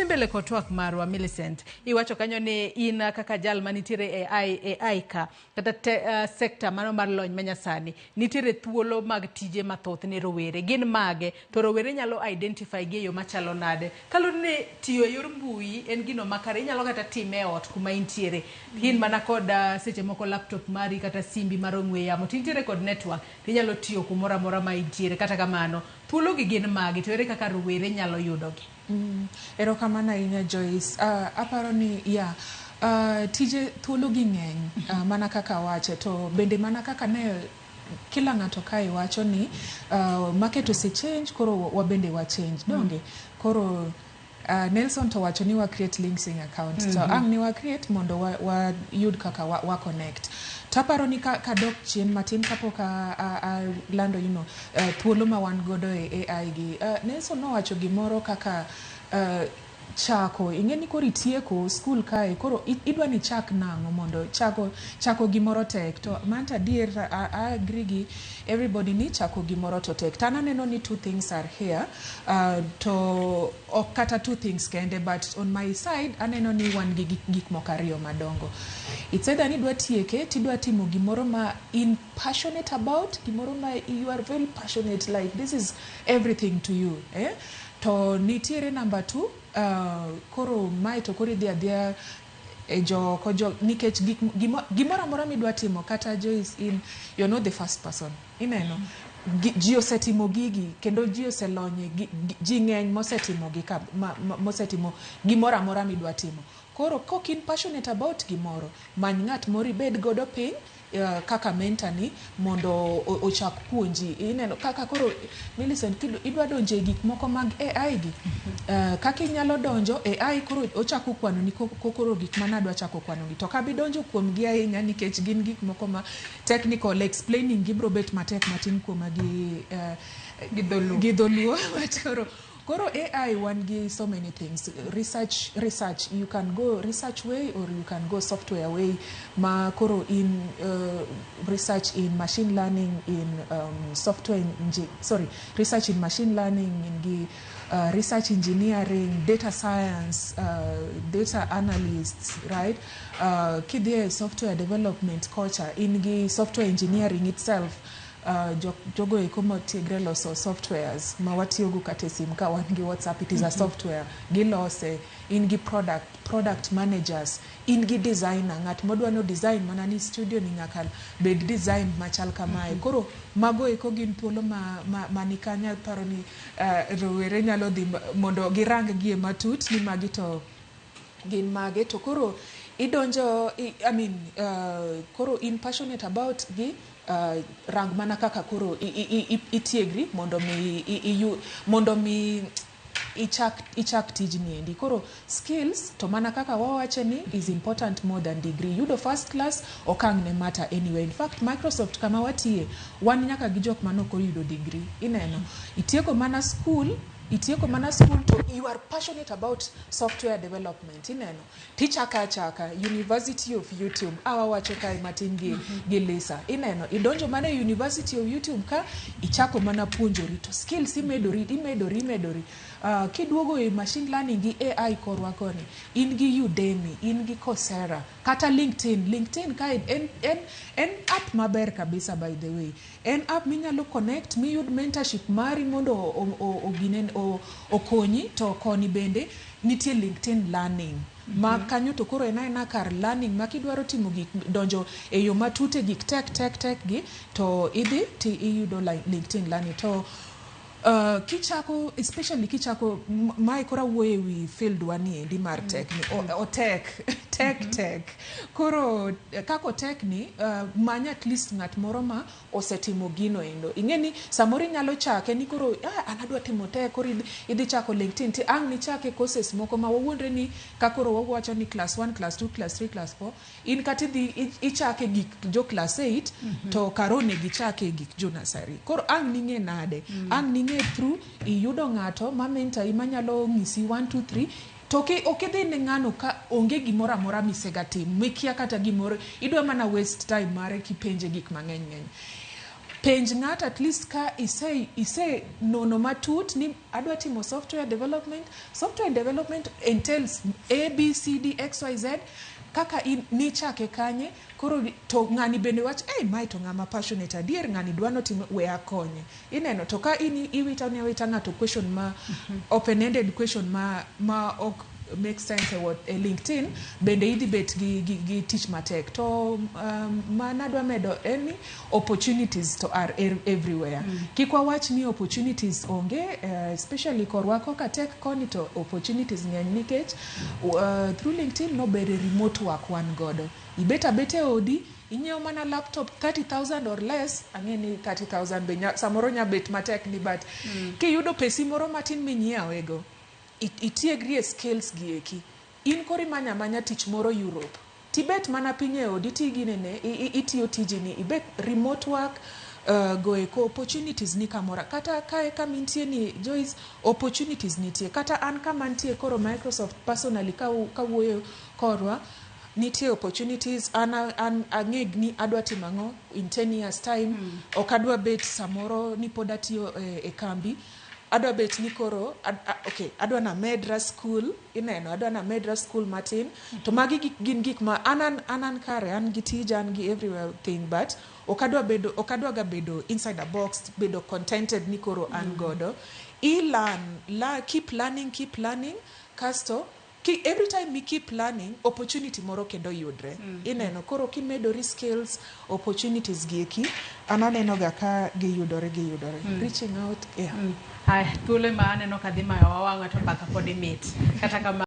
Kwadhi mbele kod twak marwa, Millicent, iwacho kanyo ni in kaka jal manitiere e AI, AI ka kata sector mano mar lony manyasani, nitiere thuolo mag tije mathoth ne rowere. Gin mage? To rowere nyalo identify gi e yo machalo nade? Kaluwore ni tiyo e yor mbui en gino makare, inyalo kata time e ot kuma intiere. In mana kod seche moko laptop mari kata simbi mar ong'we yamo, to intiere kod network, tinyalo tiyo kumoro amora ma intiere. Kata kamano, thuolo gi gin mage to ere kaka rowere nyalo yudogi? Erokamano ahinya, Joyce. Aparo ni ya tije thuolo gi ng'eny mana kaka wache, to bende mana kaka ne kila ng'ato kae wacho ni market ose change, koro wabende wa change donge. Koro Nelson to wacho ni wa create LinkedIn account to ang' ni wa create mondo wa yud kaka wa connect. To aparo ni ka kadok chien matin kapok a lando thuolo ma wan godo e AI gi, Nelson nowacho gimoro kaka chako ing'e ni koro itieko school kae, koro idwa ni ichak nang'o mondo chako gimoro tek. To manto adier I agree gi everybody ni chako gimoro to tek. To an aneno ni two things are here, to ok kata two things kende, but on my side aneno ni wan gi gik moko ariyo madongo. It's either ni idwa tieke tidwa timo gimoro ma in passionate about, gimoro ma you are very passionate, like this is everything to you, eh? To nitiere number two, koro mae to koro idhi adhiya e joko jo nikech gik gimoro amora midwa timo kata, Joyce, in you're not the first person ineno. Ji osetimo gigi kendo ji oselonye, ji ng'eny mosetimo gi ka mosetimo gimoro amora midwa timo. Koro kok in passionate about gimoro, many ng'at moro ibed godo piny kaka mentor ni mondo ochak puonji. Ineno kaka koro Millicent idwa donjo e gik moko mag AI gi, kaka inyalo donjo AI, koro ochako kwano ni koro gik mana adwa chako kwano gi to ok abi donjo kuom gi ahinya nikech gin gik moko ma technical, explaining gibro bet matek matin kuoma gi Gi dholuo. Gi dholuo. But koro AI wan gi so many things. Research, you can go research way or you can go software way, ma koro in research in machine learning, in software sorry, research in machine learning, in gi research engineering, data science, data analysts, right? Kidhi e software development kocha, in gi software engineering itself, jogo eko motiegre loso softwares ma watiyogo kata e sim ka wan gi WhatsApp, it is a software gilose. In gi product managers, in gi designer, ng'at modwa no design mana ni studio ni nyaka bed design machal kamae. Koro mago eko gin thuolo ma ni kanyo. Aparo ni rowere nyalo dhi mondo girang gie matut ni magi to gin mage. To koro idonjo I mean, koro in passionate about gi, rang mana kaka koro itiegri mondo mi mondo mi ichak tijni endi. Koro skills to mana kaka wawache ni is important more than degree. Yudo first class ok ang' ne matter anyway. In fact, Microsoft kama watiye, wan nyaka gi jok manok oyudo degree. Ineno itieko mana school, itieko mana school to you are passionate about software development, ineno tichaka achaka University of YouTube awa wacho kae matin gi Lisa. Ineno idonjo mana e University of YouTube ka ichako mana puonjori to skills imedori, imedori, imedori. Kiduogo e machine learning gi AI korwa koni, in gi Udemy, in gi Coursera kata LinkedIn. LinkedIn kae en app maber kabisa. By the way, en app minyalo connect miyud mentorship mari mondo okonyi. To koni bende nitie LinkedIn Learning ma kanyo to koro en aena kar learning ma kidwaro timo gik donjo e yo matut e gik tek tek tek gi to idhi ti iyudo LinkedIn Learning. To kichako, especially kichako mae koro awuoyo e wi field wa ni endi mar tech ni otek tek tek. Koro kaka otek ni, many at least ng'at moro ma osetimo gino endo. Ing'e ni samoro inyalo chake ni koro an adwa timo tech, koro idhi chako LinkedIn ti ang' nichake courses moko ma wawuondre ni ka koro wawacho ni class 1, class 2, class 3, class 4, in kata idhi ichake gik jo class 8 to karo onego ichake gik jo nursery. Koro ang' ning'e nade? Ang' ning'e through iyudo ng'ato ma mentor manyalo ng'isi 1 2 3. To ok idhi ne ng'ano ka onge gimoro amora misega timo mikia kata gimoro, idwa mana waste time mare kipenje gik mang'eny ng'eny. Penj ng'ato at least ka ise nono matut ni adwa timo software development. Software development entails A, B, C, D, X, Y, Z. Kaka in nichake kanye? Koro to ng'ani bende wach, "Hey, mae to ng'ama passionate adier, ng'ani dwa notim, we akonye." Ineno, to ka in iwita ni awita ng'ato question ma open ended question ma ok make sense e LinkedIn, bende idhi bet gi tich matek. To mana adwa medo en ni opportunities to are everywhere. Kik wawach ni opportunities onge, especially korwa koka tech koni to opportunities ng'eny nikech through LinkedIn nobede remote work wan godo. Ibet abeta e odi, inyiewo mana laptop 30,000 or less. Ang'e ni 30,000 be samoro nya bet matek ni, but kiyudo pesi moro matin minyiewego, itiegri e skills gi eki, in koro imanya amanya tich moro Europe, tibet mana piny e odi tiginene itiyo tijini, ibet remote work goeko opportunities ni kamora kata kae kama intie ni Joyce, opportunities nitie. Kata an kama nitie koro Microsoft personally kawuoyo korwa, nitie opportunities. An ang'e ni adwa timo ang'o in 10 years time. Ok adwa bet samoro ni pod atiyo e kambi. Adwa bet ni koro okay, adwa na medra school, ineno, adwa na medra school matin. To magi gin gik ma an kare, an gi tija, an gi everywhere thing, but ok adwa bedo, ok adwa ga bedo inside a box, bedo contented ni koro an godo. I learn la, keep learning, keep learning. Kasto every time we keep learning, opportunity moro kendo yudre. Ineno, koro kimedori skills, opportunities gi eki an aneno ga ka giyudore, giyudore. Reaching out, yeah. Haya, thuolo ma aneno ka dhi mayo wawang'a to mbaka pod mit. Kata kamano